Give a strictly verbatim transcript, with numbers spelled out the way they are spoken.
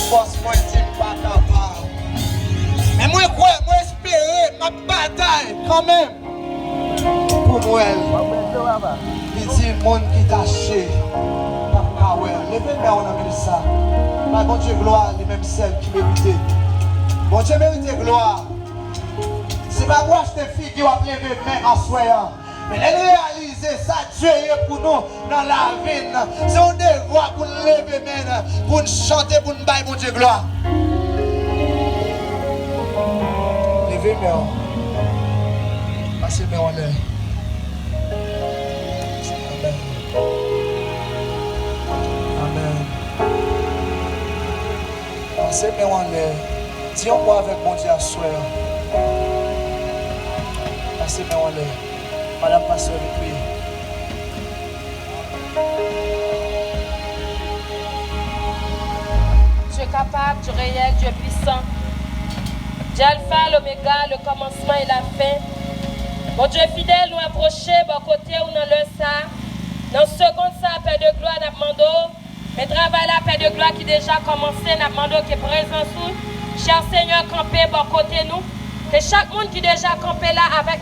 Fòs mwen di m pa kapab. Men mwen kwè, mwen espere, m ap batay kanmenm pou m wè l. Li di, moun ki tache p ap ka wè l. Leve men w nan minit sa. Bay Bondye glwa, li menm sèl ki merite. Bondye merite glwa. Se pa pou achte figi w ap leve men aswè an. Men lè n reyalize sa Dye ye pou nou nan lavi n, se yon devwa pou n leve men n, pou n chante, pou n bay Bondye glwa. Leve men w. Pase men w anlè. Amèn. Amèn. Pase men w anlè. Di yon mo avèk Bondye aswè a. Pase men w anlè. Madanm pastè vin priye. Dieu capable, Dieu réel, Dieu puissant. Dieu Alpha, l'Oméga, le commencement et la fin. Bondye fidèl, nou apwoche bò kote w nan lè sa a. Nan segonn sa a, Pè de glwa, n ap mande w, men travay la, Pè de glwa, ki deja kòmanse, n ap mande w ke prezans ou, chè Senyè, kanpe bò kote nou. Ke chak moun ki deja kanpe la avèk